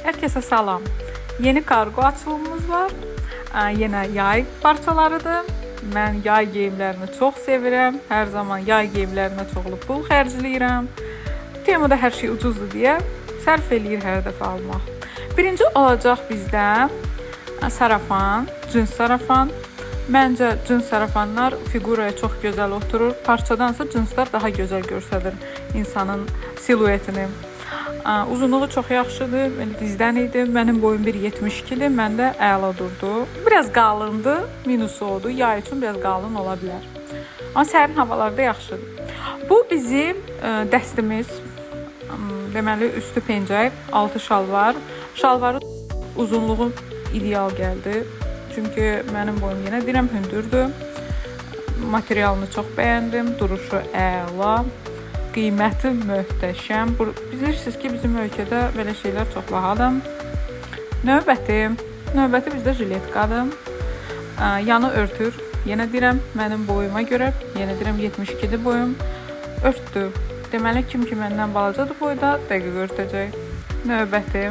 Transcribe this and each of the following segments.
Herkese salam. Yeni kargo açılımımız var. Yenə yay parçalarıdır. Mən yay geyimlərini çox sevirəm. Hər zaman yay geyimlərinə çoxlu pul xərcləyirəm. Temuda hər şey ucuzdur deyə sərf eləyir hər dəfə almaq. Birinci olacaq bizdə sarafan, cins sarafan. Məncə cins sarafanlar fiquraya çox gözəl oturur. Parçadansa cinslər daha gözəl göstərir insanın siluetini. Uzunluğu çox yaxşıdır, belə dizdən idi. Mənim boyum 1.72-dir, məndə əla durdu. Biraz qalındır, minusu odur. Yay üçün biraz qalın ola bilər. Amma sərin havalarda yaxşıdır. Bu bizim dəstimiz. Deməli üstü pencək, altı şalvar. Şalvarın uzunluğu ideal gəldi. Çünki mənim boyum yenə deyirəm hündürdür. Materialını çox bəyəndim, duruşu əla, qiyməti möhtəşəm. Bilirsiniz ki, bizim ölkədə belə şeylər çox bahadır. Növbəti bizdə jiletkadır. Yanı örtür. Yenə deyirəm, mənim boyuma görə, yenə deyirəm 72-dir boyum. Örtdü. Deməli kim ki məndən balacadır boyda, dəqiq örtəcək. Növbəti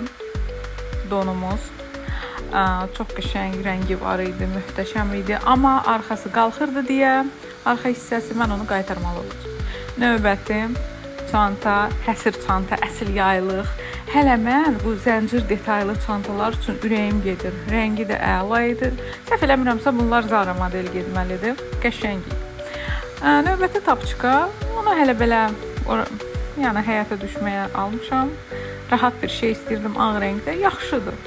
donumuz. Çox qəşəng rəngi var idi, möhtəşəm idi, amma arxası qalxırdı deyə arxa hissəsi mən onu qaytarmalı olacağam. Növbəti çanta, həsir çanta, əsl yaylıq. Hələ mən bu zəncir detaylı çantalar üçün ürəyim gedir. Rəngi də əla idi. Səhv eləmirəmsə bunlar Zara model getməlidir. Qəşəng idi. Növbəti tapçıka, onu hələ belə yəni həyata düşməyə almışam. Rahat bir şey istəyirdim ağ rəngdə. Yaxşıdır.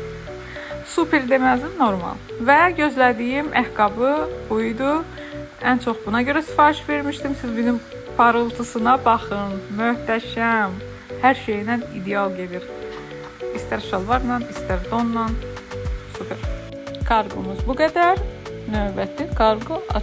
Super deməzdim, normal. Və gözlədiyim ayaqqabı bu idi. Ən çox buna görə sifariş vermişdim. Siz bizim parıltısına baxın. Möhtəşəm. Hər şeylə ideal gedir. İstər şalvarla, istər donla. Super. Kargomuz bu qədər. Növbəti kargo